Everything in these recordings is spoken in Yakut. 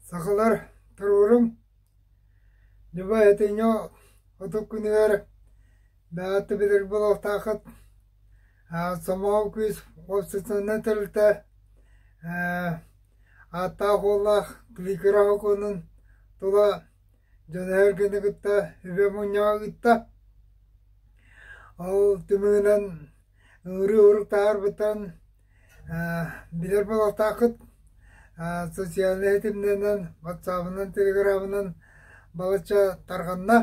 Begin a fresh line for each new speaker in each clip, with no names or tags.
Сахалар туруоруҥ, Ньуба этиҥҥэ отут күнүгэр бэйэҕит да билэр буолуохтааххыт, Сомоҕо күүс уопсастыбаннай тэрилтэ ааттаах уоллаах Кликера сокуонун тула дьону-сэргэни кытта үбэ мунньаҕа ыытта. Ол түмүгүнэн ыҥырыы урук таһаарбыттарын Билэр буолуохтааххыт, социальнай ситимнэринэн, ватсабынан, телеграмынан балачча тарҕанна.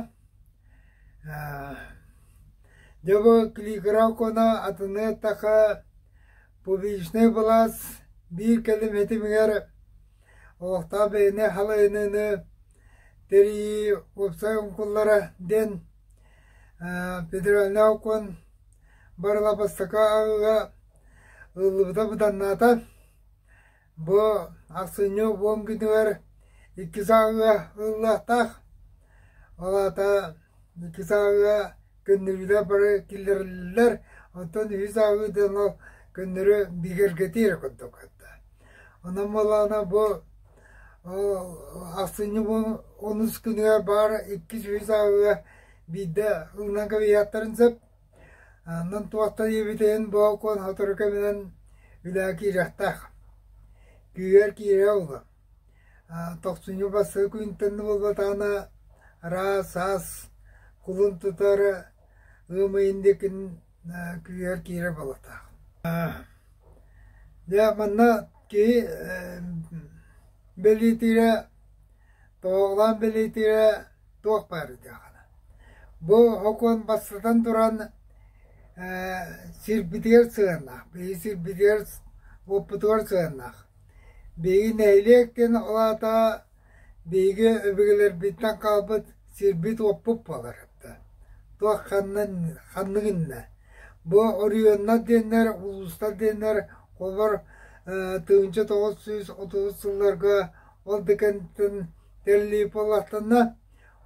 Дьэ бу кликера окуона атыны эттэххэ публичнай былаас биир кэлим ситимигэр олохтоох бэйэни халайыныыны тэрийии уопсай оҥкуллара диэн федеральнай окуон барыла бастакы ааҕыыга Ыллыбыта быданнаата. Бу ахсынньы уон күнүгэр икки сааҕыга ыллыахтаах. Ол аата икки сааҕыга көннөрүүлэр бары киллэриллэр. Оттон үһүс ааҕыы диэн ол көннөрү бигэргэтиир курдук этэ. Онон буоллаҕына бу ахсынньы онус күнүгэр баар иккис үһүс ааҕыыга биирдэ ылынан кэбиһиэхтэрин сөп. Онон туохтан диэбитин бу окуон сотору кэминэн үлэҕэ киириэхтээх. Күүһүгэр киирэ оло. Тохсунньу бастакы күнтэн буолбатаҕына араас саас кулун тутар ыам ыйын диэкин күүһүгэр киирэ буолуохтаах. Дьэ манна киһи бэлиэтиирэ тоҕоҕолоон бэлиэтиирэ туох баар диэххинэ. Бу сокуон бастатан туран сирбитигэр сыһыаннаах, биһиги сирбитигэр уоппутугар сыһыаннаах. Биһиги нэһилиэк диэн ол аата биһиги өбүгэлэрбититтэн хаалбыт сирбит-уоппут буолар. Туох ханнын ханнык иннэ. Бу оройуоннар диэннэр, улуустар диэннэр холобур 1930 сылларга ол да кэнниттэн тэриллии буоллахтарына,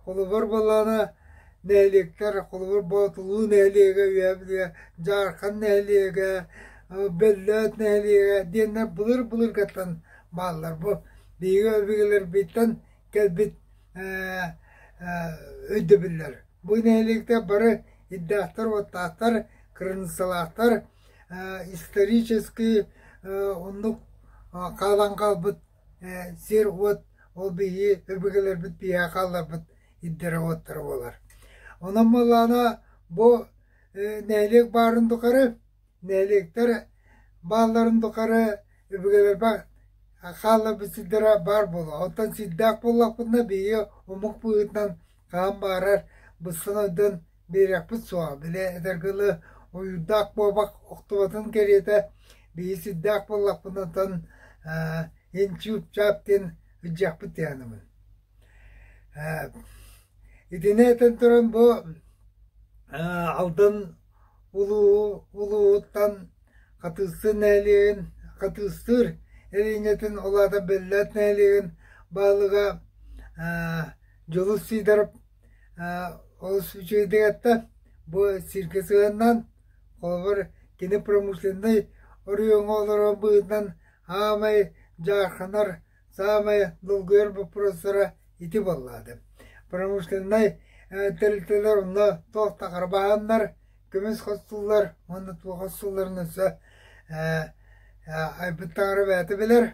холобур буоллаҕына, нэһилиэктэр, холобур Боотулуу нэһилиэгэ, үөһэ Дьаархан нэһилиэгэ, Бөллөөт нэһилиэгэ диэннэр былыр-былыргаттан бааллар. Бу биһиги өбүгэлэрбититтэн кэлбит өйдөбүллэр. Бу нэһилиэктэр бары ирдээхтэр-уоттаахтар, кырыымсалаахтар, исторический оннук хаалан хаалбыт сир-уот ол биһиги өбүгэлэрбит биһиэхэ хаалларбыт ирдэрэ-уоттара буолар. Онон буоллаҕына бу нэһилиэк баарын тухары, нэһилиэктэр баалларын тухары өбүгэлэрбэр хаалларбыт сирдэрэ баар буолуо. Оттон сирдээх буоллахпытына биһиги омук быһыытынан хаһан баҕарар быстан-ойдон биэриэхпит суоҕа. Били этэргэ дылы ойуурдаах куобах охтубатын кэриэтэ биһи сирдээх буоллахпытына оттон инчүүп-чаап диэн илдьиэхпит диэхинэбин. Итини этэн туран бу Алдан улууһуттан Хатыыстыыр нэһилиэгин Хатыыстыыр эриинэтин ол аата Бэллээт нэһилиэгин баһылыга Дьулус Сидоров олус үчүгэйдик эттэ. Бу сиргэ сыһыаннаан, холобур, кини промышленнай оройуоҥҥа олорор быһыытынан аамай дьаарханар, саамай долгуйар боппуруостара ити буоллаҕа. Промышленнай тэрилтэлэр онно туох да харбаһаннар, көмүс хостууллар уонна туох хостуулларын өссө айбыт таҥара бэйэтэ билэр.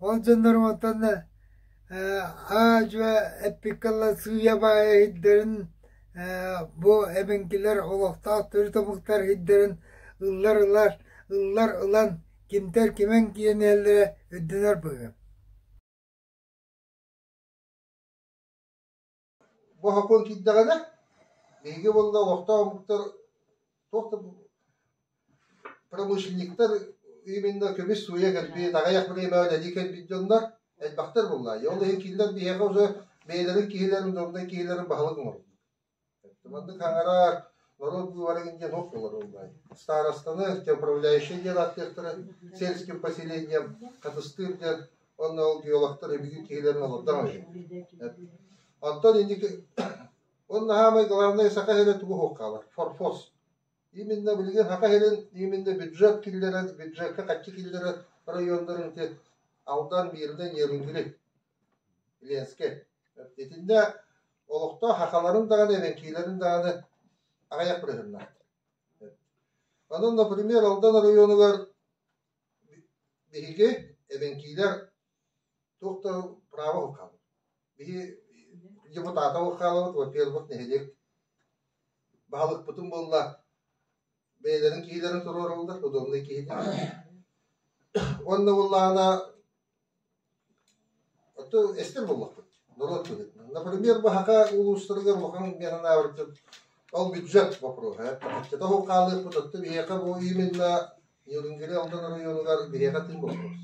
Ол дьоннор онтон Аа-дьуо эппиккэ ыла сыыйа-баайа иһирдэрин бу эбэҥкилэр олохтоох төрүт омуктар иһирдэрин ыллар ылар ыллар ылан кимтэр кимэн киирэн иһэллэрэ өйдөнөр быһыы.
Бу сокуон киирдэҕинэ, биһиги буолла олохтоох омуктар туох да промышленниктар именно көмүс сууйа кэлбит, аҕыйах бириэмэҕэ үлэлии кэлбит дьоннор элбэхтэр буоллаҕа. Ол иһин кинилэр биһиэхэ уже бэйэлэрин киһилэрин, удобнай киһилэрин баһылык оҥордулар. Маннык хаҥарар норуот быыбарыгын диэн ох буолар буоллаҕа. Старостаны, управляющий диэн ааттыахтара, сельским поселением хатыстыыр диэн уонна ол геологтар эбигин киһилэрин олордон Оттон инники уонна саамай главное Саха сирэ тугу суох хаалар? Форпост. Именно билигин Саха сирин именно бюджет киллэрэр, бюджекка хаччы киллэрэр районнарын ити Алдан, Мирнэй, Нерюнгри. Ленскэй. Итиннэ олохтоох хахаларын даҕаны, эбэҥкиилэрин даҕаны аҕыйах бырыһыннаахтар. Онон, например, Алдан оройуонугар биһиги эбэҥкиилэр туох да право хаалбыт. Биһи депутата хаалабыт, во-первых, нэһилиэк баһылыкпытын буолла бэйэлэрин киһилэрин туруораллар, удобнай киһини. Уонна буоллаҕына Оттон эстэр буоллахпыт, норуот быһыытынан. Например, баһака улуустарыгар улахан миэхэ ол бюджет вопроһа. Хаччата суох хаалыахпыт, оттон биһиэхэ бу именно Нерюнгри Алдан оройуонугар биһиэхэ тыын вопрос.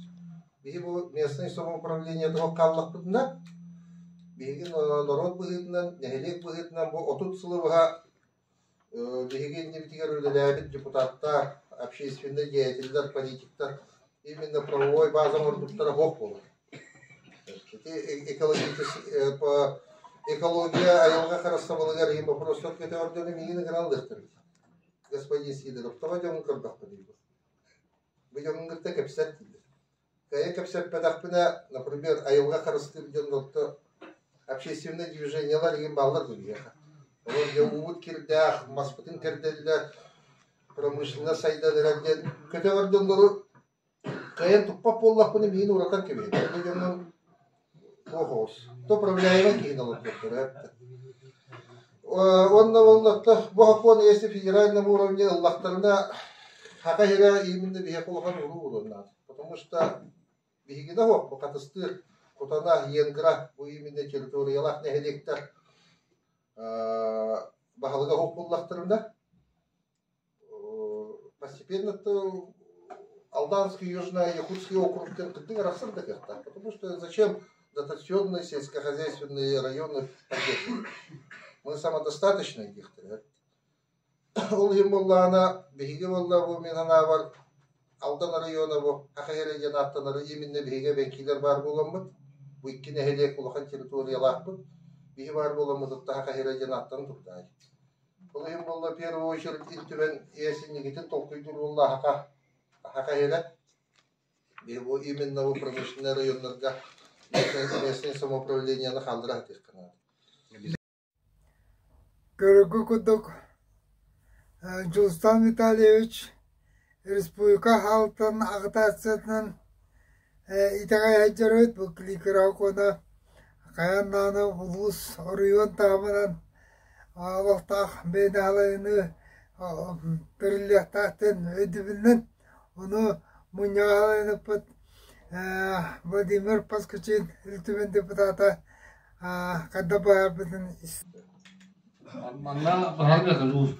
Биһи бу местное самоуправление суох хааллахпытына, биһиги норуот быһыытынан, нэһилиэк быһыытынан бу 30 сылы быһа Биһиги иннибитигэр үлэлээбит депутаттар, общественнай деятеллэр, политиктар именно правовой база оҥорбуттара суох буолар. Ити экологический по экология айылҕа харыстабылыгар иһин боппуруостар көтөҕөр дьону миигин ыҥыран ылыахтара. Господин Сидоров, тоҕо дьоҥҥун көрбөххүнүй бу? Бу дьоҥҥун кытта кэпсэт дииллэр. Кыайан кэпсэппэтэхпинэ, например, айылҕа харыстыыр дьон орто общественнай движениелар игин бааллар дуо биһиэхэ? Олор дьэ уубут кирдээх, маспытын кэрдэллэр, промышленность сайдан эрэр диэн көтөҕөр дьоннору кыайан туппат буоллахпына миигин уратан кэбиһэллэр. Бу дьоннор туох оҕус, то управляемай киһини олордуохтара эптэ. Уонна буоллахта бу сокуон если федеральном уровне ыллахтарына Саха сирэ именно биһиэхэ улахан уруу буолуон наада. Потому что биһигини суох бу Хатыстыыр, Кутана, Иенгра бу именно территориялаах нэһилиэктэр баһылыга суох буоллахтарына постепенно Алданский, Южно-Якутский округтан кырдык арахсар да кыахтаах. Потому что зачем дотационные сельскохозяйственные районы поддерживать? Мы самодостаточные диэхтэрэ. Ол иһин буоллаҕына, биһиги буолла бу мин санаабар Алдан оройуона бу Саха сирэ диэн ааттанары именно биһиги эбэҥкиилэр баар буоламмыт, бу икки нэһилиэк улахан территориялаахпыт, биһи баар буоламмыт Саха сирэ диэн ааттан турдаай. Ол иһин буолла в первую очередь Ил Түмэн иэс иннигитин толкуйдуур буолла Саха Саха сирэ. Биһи бу именно бу промышленнай районнарга местное самоуправлениены хааллара сатыахха наада.
Көрөргө курдук, Дьулустаан Витальевич республика хаалтан аҕытаациятынан итэҕэйэ сылдьарбыт, бу кликерах уонна хайаан даҕаны улуус, оройуон таһымынан олохтоох бэйэни салайыныы тэриллиэхтээх диэн өйдөбүлүнэн ону мунньаҕа салайыныппыт Владимир Поскачин Ил Түмэн депутата Ханна баарбытын
Манна баһарга дьуус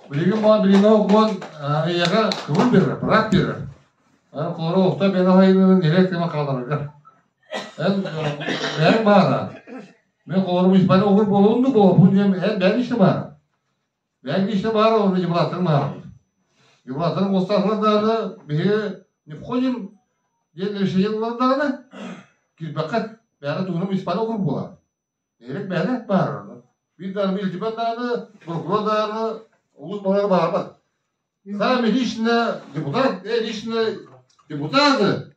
Билигин баа билиҥҥи угуон эйиэхэ көҥүл биэрэр, быраап биэрэр. Холоро охто бэйэ хайынын нэлэк тыма хааларыгар. Эн бэйэҥ баара. Мен холорум испане угур буолуон ду буолуон диэн эн бэйэҥ истэ баара. Бэйэҥ истэ баара уонна дьыбылааттарым баарабыт. Дьыбылааттарым устаахлар даҕаны биһиги не входим диэн решение ыллар даҕаны киирбэххит бэйэҕэ тугунан испане угур буолар. Эрик бэйэлээх баарар. Биир даҕаны илдьибэт даҕаны, прокурор даҕаны улуус баһылыга баарбат. Сами лично депутат, лично депутаты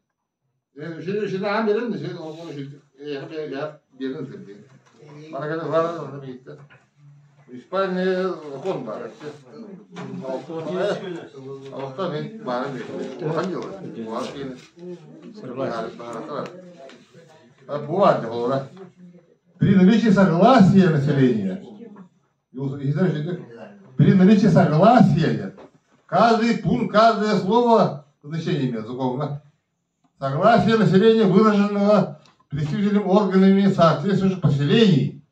Син аан берен, син берен син. Муниципальный закон бар. Алта мен бары улахан дьыала. Бывает да. При наличии согласия населения, при наличии согласия, каждый пункт, каждое слово значение имеет законно. Согласие населения, выраженного представителями органами соответствующих поселений.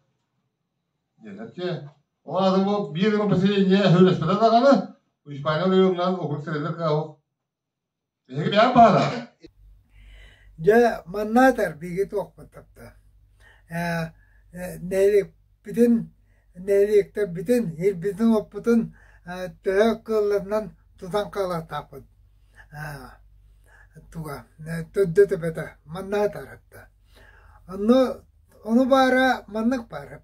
Диэн, ол аата бу биир эмэ поселение сөбүлэспэтэ даҕаны, муниципальнай оройуонунан округ тэриллэр кыаҕа Биһиги бэйэм баара.
Дьэ, манна этэр биһиги туохпут тапта. Нэһилиэкпитин, нэһилиэктэрбитин, ирбитин-уоппутун төһө кыалларынан тутан хаалыахтаахпыт. Туга төрдө төбөтө манна этэр Онно ону баара маннык баар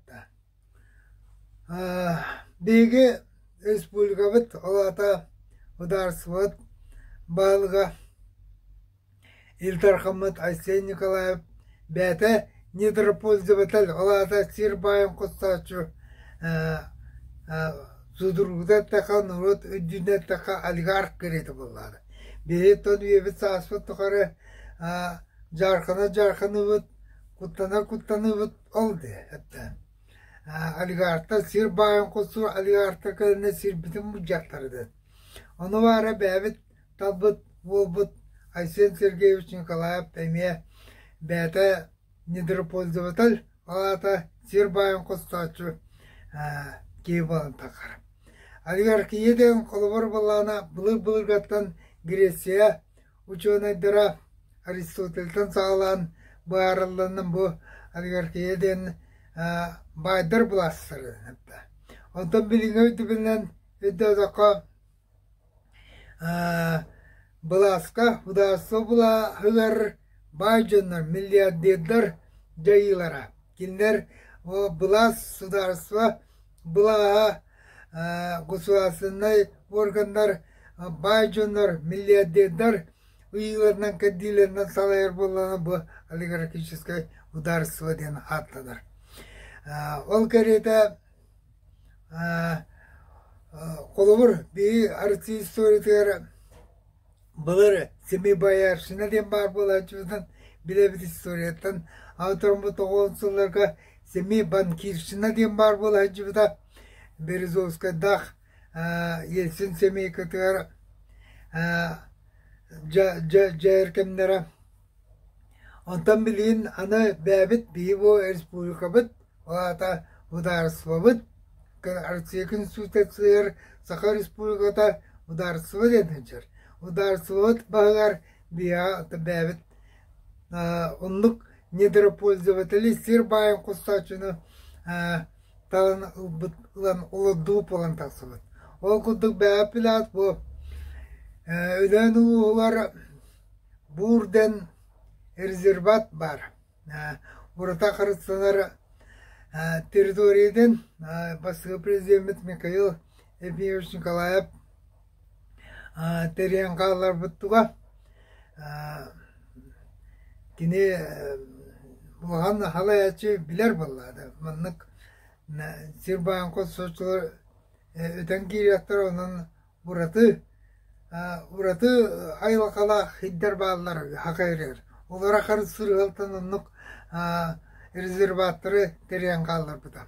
Биһиги республикабыт ол аата судаарыстыбабыт баһылыга Ил Дархаммыт Айсен Николаев Бэйэтэ недропользователь, ол аата сир баайын хостооччу судургута эттэххэ, норуот үрдүнэн эттэххэ олигарх кэриэтэ буоллаҕа. Биһиги оттон үйэбит сааспыт тухары дьаархана-дьаарханыбыт, куттана-куттаныбыт ол дии этэ. Олигархтар сир баайын хостуур олигархтар кэлэннэр сирбитин мунньахтар этэ. Ону баара бэйэбит талбыт буолбут Айсен Сергеевич Николаев эмиэ бэйэтэ недропользователь, ол аата сир баайын хостооччу киһи буолан таххар. Олигархия диэн холобур буоллаҕына былыр-былыргаттан Греция учуонайдара Аристотельтан саҕалаан быһаарылланан бу олигархия диэн баайдар былаастара. Онтон билиҥҥи өйдөбүлүнэн өйдөөтөххө былааска судаарыстыба былааһыгар баай дьоннор, миллиардердар дьайыылара. Кинилэр былаас судаарыстыба былааһа государственнай органнар баай дьоннор, миллиардердар ыйыыларынан кэрдиилэринэн салайар буоллаҕына бу олигархическай судаарыстыба диэн ааттанар. Ол кэриэтэ Холобур, биһи Россия историятыгар былыр Семибоярщина диэн баар буолааччыбытын билэбит историяттан. Аны тоҕуон сылларга Семибанкирщина диэн баар буолааччыбыта. Березовскайдаах Ельцин семейкатыгар дьайар кэмнэрэ. Онтон билигин аны бэйэбит биһи бу республикабыт Ол аата судаарыстыбабыт Россия Конституциятыгар Саха Республиката судаарыстыба диэн сылдьар. Судаарыстыбабыт баһыгар биһиэхэ бэйэбит оннук недропользователи сир баайын хостооччуну талан ылбыт ылан олордуу буолан тахсыбыт. Ол курдук бэйэбит билээт бу Өлөөн улууһугар Буурден резерват баар. Урата харыстанар территориятын бастакы президеммит Михаил Ефимович Николаев тэрийэн хаалларбыт туга. Кини улахан халайааччы билэр буоллаҕа. Маннык сир баайын хос-соччулар өтөн киириэхтэрэ, онон ураты ураты айылҕалаах сирдэр бааллар хакайрыгар. Олор харыс сырыһалтан оннук резерваттары тэрийэн хаалларбыта.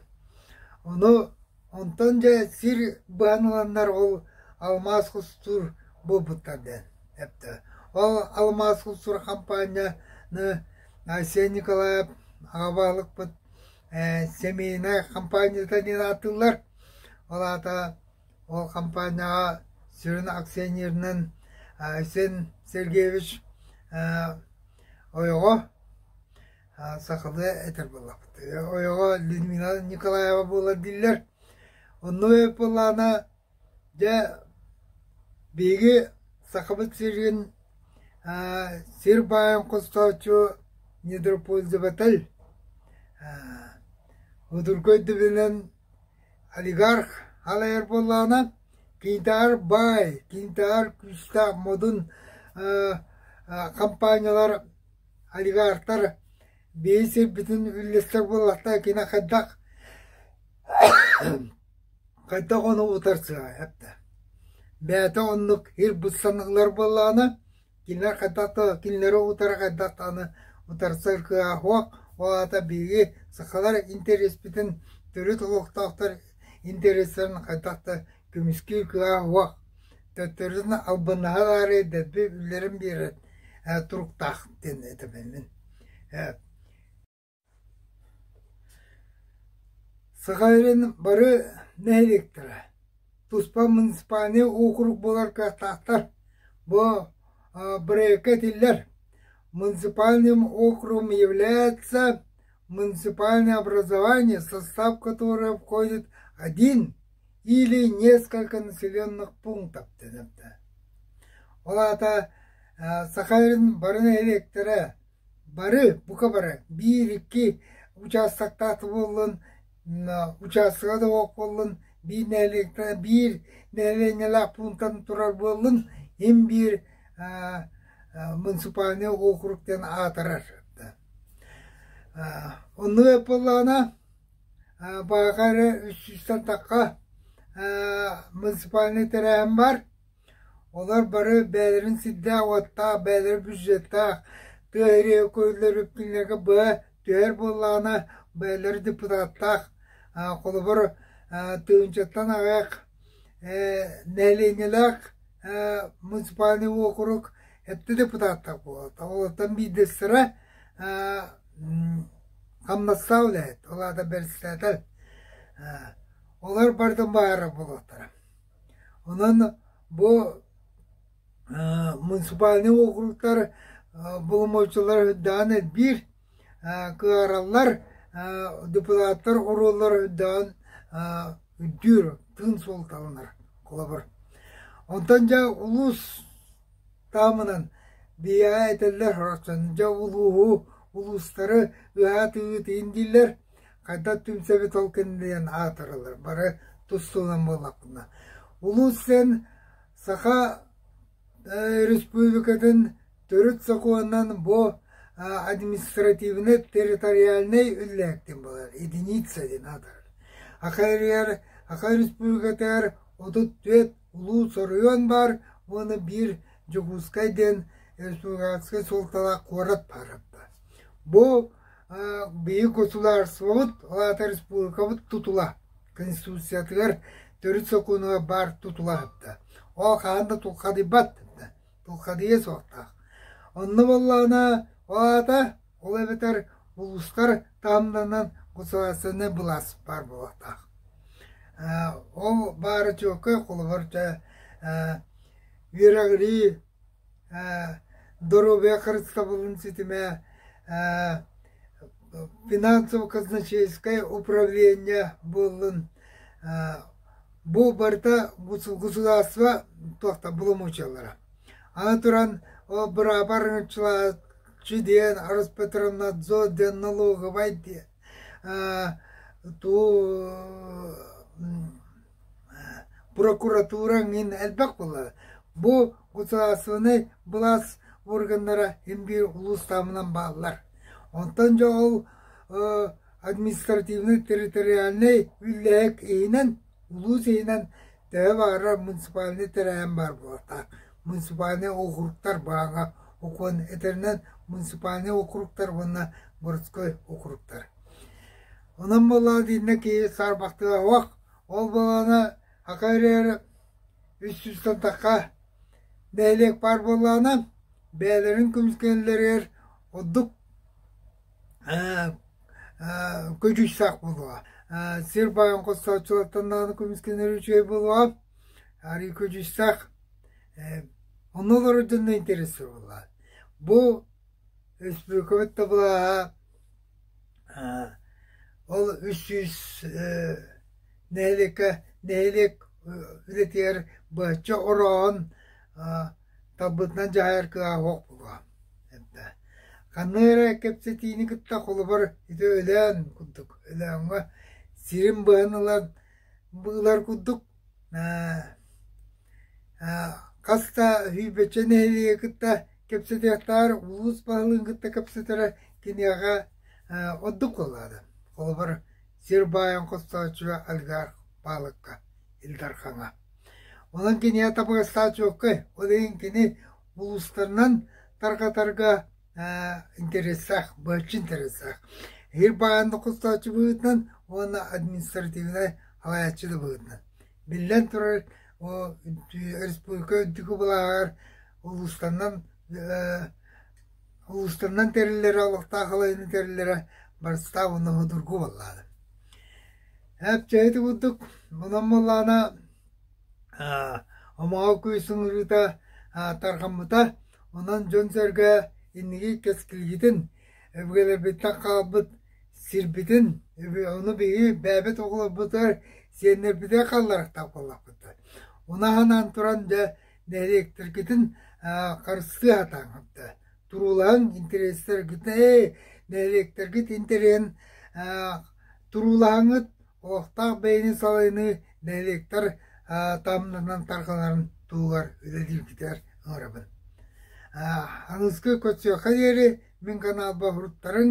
Ону онтон дьэ сир быһан ыланнар ол алмаас хостуур буолбуттар диэн эптэ. Ол алмаас хостуур хампаанньаны Айсен Николаев аҕа баһылыкпыт семейнай хампаанньата диэн ааттыыллар. Ол аата Ол хампаанньаҕа сүрүн акционерынан Айсен Сергеевич ойоҕо сахалыы этэр буоллахпыт. Ойоҕо Людмила Николаева буолар дииллэр. Онно буоллаҕына дьэ биһиги Сахабыт сирин сир баайын хостооччу недропользователь судургу өйдөбүлүнэн Олигарх халайар буоллаҕына, кинитээҕэр баай, кинитээҕэр күүстээх модун компаниялар, олигархтар биһи сирбитин үллэстэр буоллахтара кини хайдах хайдах ону утарсыай эптэ. Бэйэтэ оннук ир быссан ылар буоллаҕына, Кинилэр хайдах да кинилэри утары хайдах даҕаны утарсар кыаҕа суох. Ол аата биһиги сахалар интэриэспитин төрүт олохтоохтор интэриэстэрин хайдах да көмүскүүр кыаҕа суох. Төттөрүтүн албыннаһар аары дэлби үллэрин биэрэр туруктаах диэн этэбин мин. Саха сирин бары нэһилиэктэрэ туспа муниципальнай уокурук буолар кыахтаахтар. Бу бырайыакка этиллэр: Муниципальным округом является муниципальное образование, в состав которого входит один или несколько населенных пунктов диэн Ол аата Саха сирин бары нэһилиэктэрэ Бары, бука бары, биир-икки учаастактаах буоллун, учаастага да буоллун, биир нэһилиэктэн биир нэһилиэнньэлээх пуунтан турар буоллун, им биир муниципальный округ диэн аатырар. Оннук буоллаҕына бааха эрэ үс сүүстэн тахха муниципальнай тэрээһин баар. Олор бары бэйэлэрин сирдээх-уоттаах, бэйэлэрэ бюджеттаах, тыа сиригэр көрүллэр үп кинилэргэ быһа түһэр буоллаҕына, бэйэлэрэ депутаттаах, холобур, тыһыынчаттан аҕыйах нэһилиэнньэлээх муниципальнай уокурук эттэ депутаттаах буолуохтаах. Олортон биирдэстэрэ хамнастаах үлэһит, ол аата бэрэссэдээтэл. Олор барытын баара буолуохтара. Онон бу муниципальнай уокуруктар боломуочуйалара үрдээн элбиир, кыараллар, депутаттар оруоллара үрдээн үрдүүр, тыын суолталанар холобур. Онтон дьэ улуус таһымынан биһиэхэ этэллэр дьэ улууһу, улуустары ыһаатыы дииллэр. Хайдах түмсэбит ол кэнниттэн аатыраллар, бары тус-туһунан буоллахпына. Улуус сен Саха Республикатын төрүт сокуонунан бу административнай-территориальнай үллээктин буолар, единица диэн аатырар. Аха Аха Республикатыгар 34 улуус оройуон баар уонна биир Дьокуускай диэн республиканскай суолталаах куорат баар. Бу биһиги государствобыт, ол аата республикабыт тутула Конституциятыгар төрүт сокуонугар баар тутула сытта. Ол хаһан да тулхадыйбат, тулхадыйа суохтаах. Онно буоллаҕына, ол аата, ол эбэтэр улуустар таһымнарынан государственнай былаас баар буолуохтаах. Ол баара чуолкай, холобур, үөрэҕирии, доруобуйа харыстабылын ситимэ, финансово-казначейское управление буоллун, бу барыта государство туохта боломуочуйалара. Аны туран ол быраабар ырыҥаччылааччы диэн Роспотребнадзор диэн налоговай диэн туу прокуратура эҥин элбэх буолар. Бу государственнай былаас органнара син биир улуус таһымынан бааллар. Онтон дьэ ол административнай-территориальнай үллэһик иһинэн, улуус иһинэн төһө баҕарар муниципальнай тэрээһин баар буолуохтаах. Муниципальнай округтар бааҥа окуон этэринэн муниципальнай округтар уонна городской округтар. Онон буоллаҕа итиннэ киһи саарбахтыа суох. Ол буоллаҕына ака эрээри үс сүүстэн тахха нэһилиэк баар буоллаҕына бэйэлэрин көмүскэллэригэр ордук көдьүүстээх буолуоҕа. Сир баайын хостооччулартан даҕаны көмүскэнэр үчүгэй буолуоҕа. Арыый көдьүүстээх. Онно олорор дьонно интэриэстэр буоллаҕа. Бу республикабыт да былааһа Ол 300 нэһилиэккэ нэһилиэк үлэтигэр быһаччы орооһон талбытынан дьаһайар кыаҕа суох буолуо. Ханна эрэ кэпсэтиини кытта холобур ити Өлөөн курдук Өлөөҥҥө сирин быһан ылан ылар курдук Хас да сүүрбэччэ нэһилиэги кытта кэпсэтиэхтээҕэр улуус баһылыгын кытта кэпсэтэрэ киниэхэ ордук буоллаҕа. Холобур, сир баайын хостооччуга олигарх баһылыкка Ил Дархаҥа. Онон киниэхэ табыгастаах чуолкай. Ол иһин кини улуустарынан тарҕатарга интэриэстээх, быһаччы интэриэстээх. Сир баайын да хостооччу быһыытынан уонна административнай салайааччы да быһыытынан. Биллэн турар, республика үрдүкү былааҕар улуустарынан улуустарынан тэриллэрэ, олохтоох халайыыны тэриллэрэ барыстаах уонна судургу буоллаҕа. Эпчэһити курдук, онон буоллаҕына омоҕо күүс ыҥырыыта тарҕаммыта, онон дьон-сэргэ инники кэскилгитин, өбүгэлэрбиттэн хаалбыт сирбитин, ону биһиги бэйэбит оҕолорбутугар, сиэннэрбитигэр хаалларыахтаах буоллахпыт. Ону аһынан туран дьэ нэһилиэктэргитин харыстыы сатааҥ туруулаһыҥ интэриэстэргитин ээ нэһилиэктэргит интэриэһин туруулаһаҥҥыт олохтоох бэйэни салайыныы нэһилиэктэр таһымнарынан тарҕанарын туһугар үлэлииргитигэр ыҥырабын. Аныгыскы көрсүөххэ диэри мин каналба уруттарыҥ.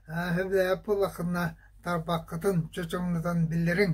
Сөбүлээбит буоллаххына тарбаххытын чочоҥнотон биллэриҥ.